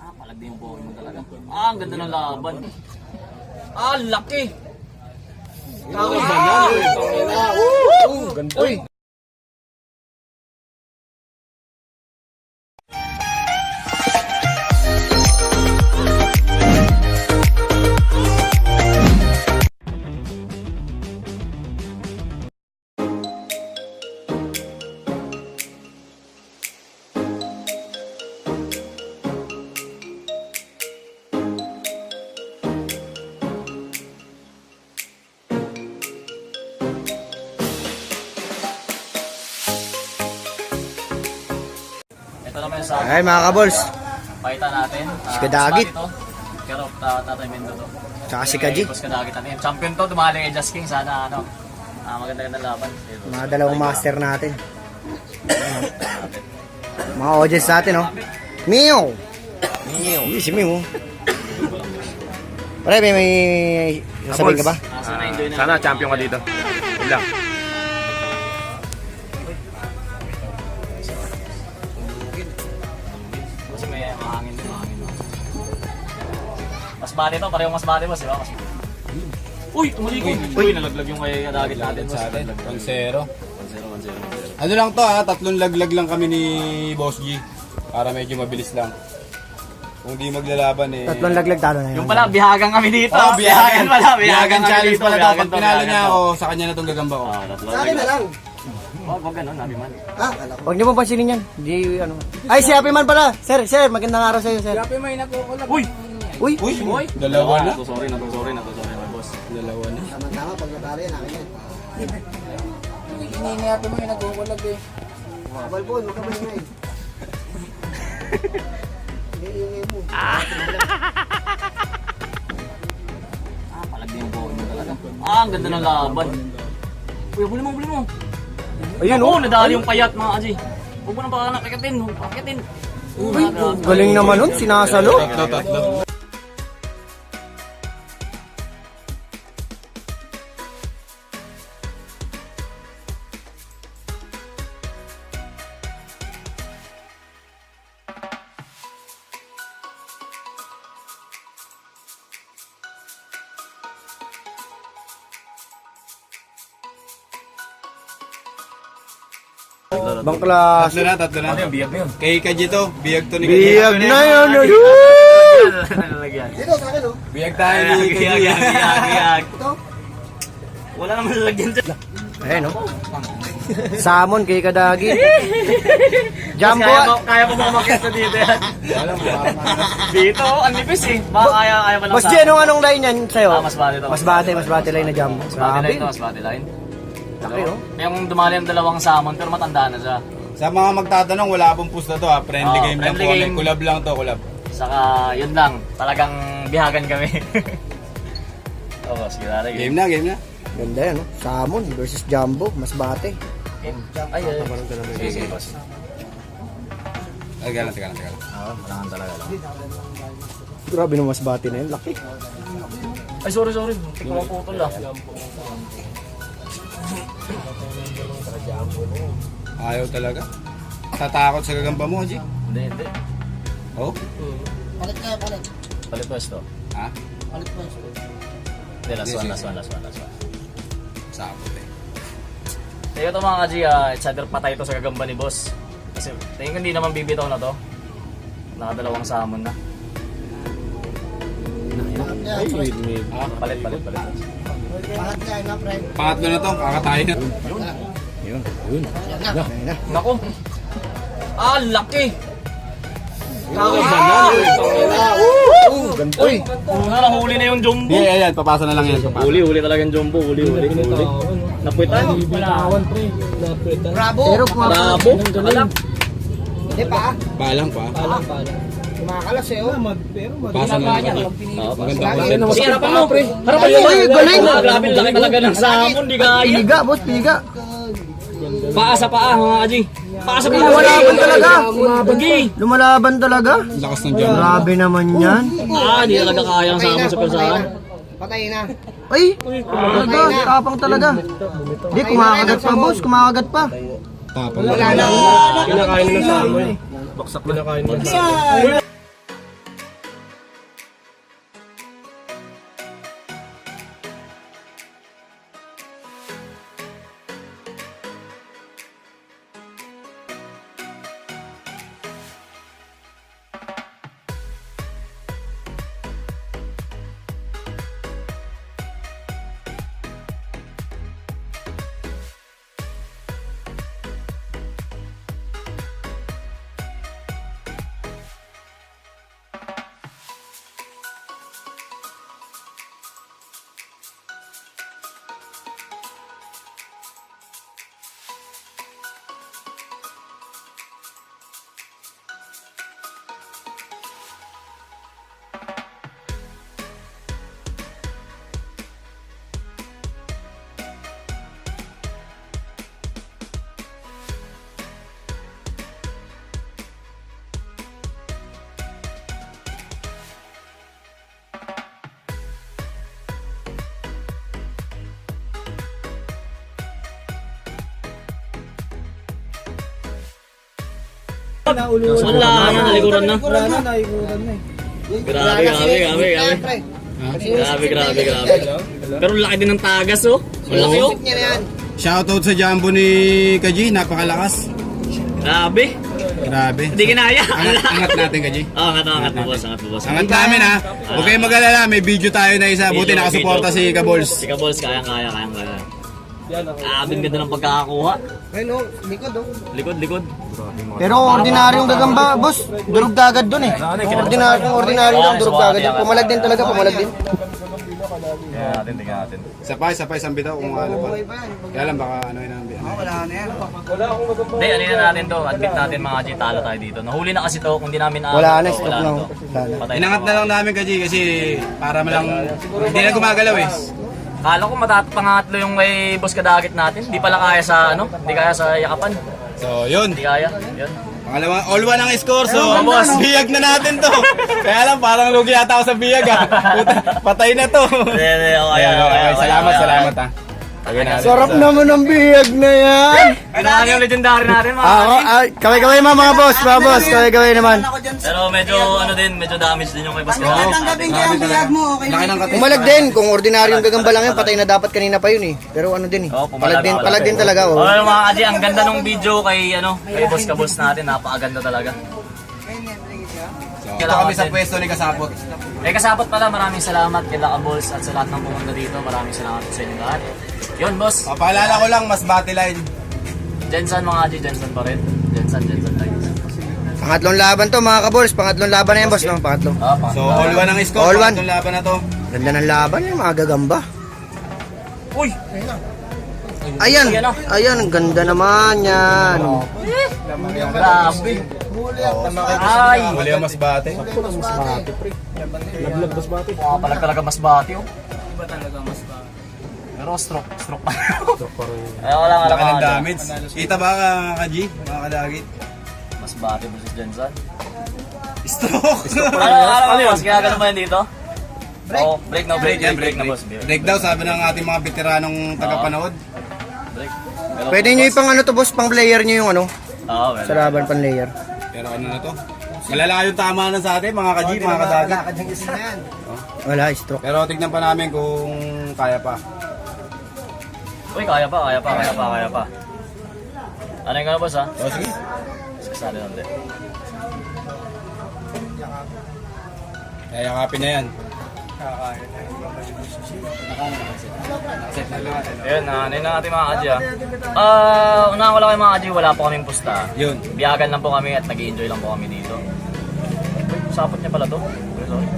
Ah, palag din yung buhay mo talaga. Ah, ang ganda ng laban. Ah, laki! Uy! Ito naman yung sa Ay, mga kabols. Pakita natin. Si Kadagit. Mas bati to. Pero Tatay Mendo to. Tsaka si Kaji. Boss Kadagit natin. Champion to, dumali kay Just King. Sana ano, maganda-ganda laban. Dito. Mga dalawang master natin. Mga audience natin, oh. Meow! Meow. Uy, si Meow. Pre, may sasabihin ka ba? Sana enjoy na. Sana champion ka dito. Yun lang. Kasi may mahangin din, mahangin. Mas bati to, pareho mas bati boss, di ba? Mas... Uy, tumalikod. Uy, nalaglag yung kay Kadagit natin. Sa atin, 1-0. 1-0, 1-0. Ano lang to ha, tatlong laglag lang kami ni Boss G. Para medyo mabilis lang. Kung di maglalaban eh. Tatlong laglag talo na yun. Yung pala, bihagan kami dito. Oh, bihagan pala, bihagan Bihagan kami challenge dito. pala to. Bihagan Pag to, pinalo bihagan niya to. ako, sa kanya na tong gagamba ko. Ah, tatlo. Sa akin na lang. Wag, wag ganun, happy man. Ah, kala ko. Huwag niyo pong pansinin yan. Hindi, ano. Ay, si Happy Man pala. Sir, sir, magandang araw sa'yo, sir. Uy! Uy! Uy, dalawa na. Nato, sorry, nato, sorry, nato, sorry, my boss. Dalawa na. Tama-tama, pag natalo yan, akin yan. Hinihingi mo yung nag-uulag eh. Balbon, magkabal na eh. Hindi, mo. Ah, palag din yung buhay mo talaga. Ah, ang ganda ng laban. Uy, huli mo, huli mo. Ayun, oh, nadali yung payat, mga aji. Huwag mo nang baka nakikatin, pakitin. Uy, galing naman nun, sinasalo. Tatlo, tatlo. Bangklas. Tatlo na, tatlo na. Ano yung biyag na yun? Kay Kaji to, biyag to ni Kaji. Biyag na yun. Lalagyan. Dito sa akin, oh. Biyag tayo ni Biyag, Kaji. biyag, biyag, biyag. Ito. Wala naman lalagyan dyan. Ayan, oh. Salmon kay Kadagi. Jumbo. Kaya, kaya pa mamakit na dito yan. Alam mo, parang ano. Dito, ang nipis eh. Baka kaya, kaya pa lang Boss G, anong line yan sa'yo? Ah, mas bate to. Mas bate, mas bate line na jumbo. Mas bate Grabe. line to, mas bate line. Laki, oh. Yung dumali ang dalawang salmon, pero matanda na siya. Sa mga magtatanong, wala pong pusta to ha. Friendly Oo, game lang friendly po kami. game. Collab lang to, collab. Saka, yun lang. Talagang bihagan kami. Oo, sige, lalagay. Game na, game na. Ganda yan, oh. Salmon versus jumbo. Mas bate. Game. Ay, ay. Sige, sige, boss. Ay, teka lang, teka lang, teka lang. Oo, wala talaga lang. Grabe no, mas bate na yun. Laki. Ay, sorry, sorry. Muntik ko maputol ah. Ayaw talaga. Tatakot sa gagamba mo, Haji. Hindi, hindi. Oh? Palit kaya, palit. Palit pwesto. Ha? Palit pwesto. Hindi, last Hindi, one, sige, last sige. one, last one, last one. Sabot eh. Tayo to mga ka-G, it's either patay to sa gagamba ni boss. Kasi tingin ko hindi naman bibitaw na to. Nakadalawang salmon na. Ay, Ah, palit, palit, palit. Palit kaya na, friend. Pangatlo na to, kakatayin na. Yun. Yun. Yan na. Ayun na. Nako! Ah, laki! Uy! Una, nahuli na yung jumbo. Hindi, ayan, papasa na lang yan. Papasa. Huli, huli talaga yung jumbo. Huli, huli, huli. Napuwitan. Bravo! Pero kumakalas. Bravo! Alam. Hindi pa. Palang pa. Kumakalas eh, oh. Pasa na lang. Magandang content. Sige, harapan mo. Harapan mo. Uy, galing! Ah, grabe, laki talaga ng salmon. Di kaya. Piga, boss, piga. Paa sa paa, mga kaji. Paa sa paa. Lumalaban talaga. Sige. Lumalaban talaga. Lakas ng jumbo. Grabe naman yan. Ah, di talaga kaya ang salmon sa persahan. Patay na. Ay! Talaga, tapang talaga. Hindi, kumakagat pa, boss. Kumakagat pa. Tapang. Wala na. Kinakain na ng salmon. Baksak na. Kinakain na. Wala na, nalikuran na. Grabe, grabe, grabe, grabe. Pre. Grabe, grabe, grabe. Pero laki din ng tagas, oh. Ang laki, oh. Niya na yan. Shoutout sa jumbo ni Kaji, napakalakas. Grabe. Grabe. Hindi kinaya. Angat, angat natin, Kaji. Oh, angat, angat mo, boss. Angat mo, boss. Angat namin ha. Huwag kayong mag-alala, may video tayo na isa. Buti Video, nakasuporta video. si Kabols. Si Kabols, kaya, kaya, kaya, kaya. Grabe, ang ganda ng pagkakakuha. Ayun oh, likod oh. Likod, likod. Pero ordinaryong gagamba, boss. Durog kagad dun eh. Kung ordinaryo, kung ordinaryo lang, durog kagad dun. Pumalag din talaga, pumalag din. Tingnan natin, tingnan natin. Isa pa, isang bitaw kung ano pa. Buhay pa yan. Kaya lang baka ano yun ang ano. Wala na yan. Hindi, alin na natin to. Admit natin, mga G, talo tayo dito. Nahuli na kasi to. Kung di namin Wala na, to, stop na. to. Wala na. Patay Inangat na lang namin, Kaji, kasi para malang hindi na gumagalaw eh. Kala ko pangatlo yung kay Boss Kadagit natin. Di pala kaya sa ano, di kaya sa yakapan. So, yun. Di kaya. Yun. Pangalawa, all one ang score. So, Ayun, boss. biyag na natin to. Kaya lang, parang lugi yata ako sa biyag ah. Puta, patay na to. Hindi, hindi, okay, Ayan, okay, okay, okay, salamat, okay. salamat ah. Lagyan natin. Sarap naman ang bihag na yan. Kailangan yung legendary natin, mga Ah, G. ah, kaway-kaway mga boss, mga boss, kaway-kaway naman. Pero medyo ano din, medyo damage din yung kay Boss Kadagit natin. Grabe talaga. Laki ng katis. Pumalag din, kung ordinaryong gagamba lang yan, patay na dapat kanina pa yun eh. Pero ano din eh, Oo, palag din, palag din talaga. Oh. Okay, mga kaji, ang ganda ng video kay ano, kay Boss Kabos natin, napakaganda talaga. So, ito kami sa pwesto ni Kasapot. Eh, kasapot pala, maraming salamat kay Lakabols at sa lahat ng pumunta dito. Maraming salamat sa inyo lahat. Yun, boss. O, paalala ko lang, mas battle line. Jensen, mga kaji, Jensen pa rin. Jensen, Jensen tayo. Pangatlong laban to, mga kabols, pangatlong laban na yan, boss, no? Pangatlo. Ah, pangatlo. So, all one ang score. All one. Pangatlong laban na to. Ganda ng laban yung mga gagamba. Uy! Ayan, Ayan na. ayan, ang ganda naman yan. Grabe. Ay! Huli ang mas bate. Pumapalag talaga mas bati, oh. Iba talaga mas bati. Pero stroke, stroke pa. Stroke pa rin. Ay, wala nga lang. Laki ng damage. Kita ba ka, Kaji? Mga kadagit? Mas bati versus Jensen. Stroke! Ano, ano, ano, boss? Kaya ganun ba yun dito? Break. Oh, break na, break, break, break na, boss. Break daw, sabi ng ating mga veteranong tagapanood. Break. Pero, Pwede nyo ipang ano to, boss, pang player nyo yung ano, Oo, well. sa laban pang layer. Pero ano na to? Malala yung tama na sa atin, mga kaji, mga kadagit. Wala, stroke. Pero tignan pa namin kung kaya pa. Uy, kaya pa, kaya pa, kaya pa, kaya pa. Ano yung boss, ha? O, sige. Kasali lang din. Kaya yakapin na yan. Ayun, na, ano yun na natin, mga kaji, ah. Ah, unahan ko lang kayo, mga kaji, wala po kaming pusta. Yun. Biyagan lang po kami at nag enjoy lang po kami dito. Uy, sapot niya pala to. Sorry, sorry.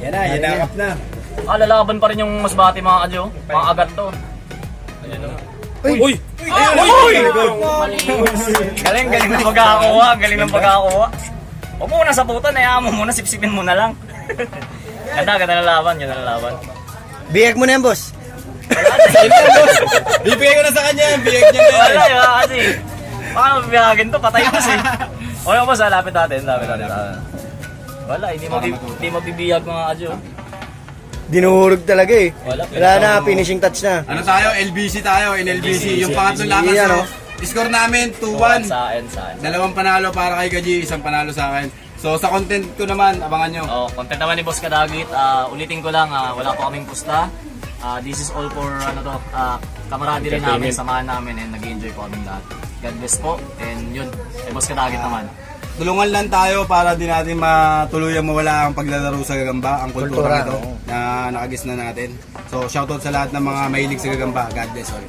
Yan na, yanakap na. Ah, lalaban pa rin yung masbati, mga kaji, oh. Mga agat to. Uy! Uy! Uy! Galing, galing ng pagkakakuha. Galing ng pagkakakuha. Huwag mo muna saputan, hayaan mo muna, sipsipin mo na lang. Ganda, ganda ng laban, ganda ng laban. Bihag mo na yan, boss. Bibigay ko na sa kanya yan, bigay niya na Wala, yan. yun, kasi. Baka mabibiyagin to, patay kasi. Okay, boss, ah, lapit natin, lapit natin. Wala, hindi mabibiyag, mga adyo. Dinurog talaga eh. Wala, Wala na, finishing touch na. Ano tayo? LBC tayo, NLBC. Yung pangatlong laban. Yan, So, oh. score namin, 2-1. Sa akin, sa akin. Dalawang panalo para kay Gaji, isang panalo sa akin. So, sa content ko naman, abangan nyo. Oh, content naman ni Boss Kadagit. Ah, ulitin ko lang, wala po kaming pusta. Ah, this is all for ano to, camaraderie namin, samahan namin and nag-enjoy po kaming lahat. God bless po. And yun, kay Boss Kadagit naman. Tulungan lang tayo para di natin matuluyang mawala ang paglalaro sa gagamba, ang kultura, Kultura, nito oo. na nakagis na natin. So, shoutout sa lahat ng mga mahilig sa gagamba. God bless all.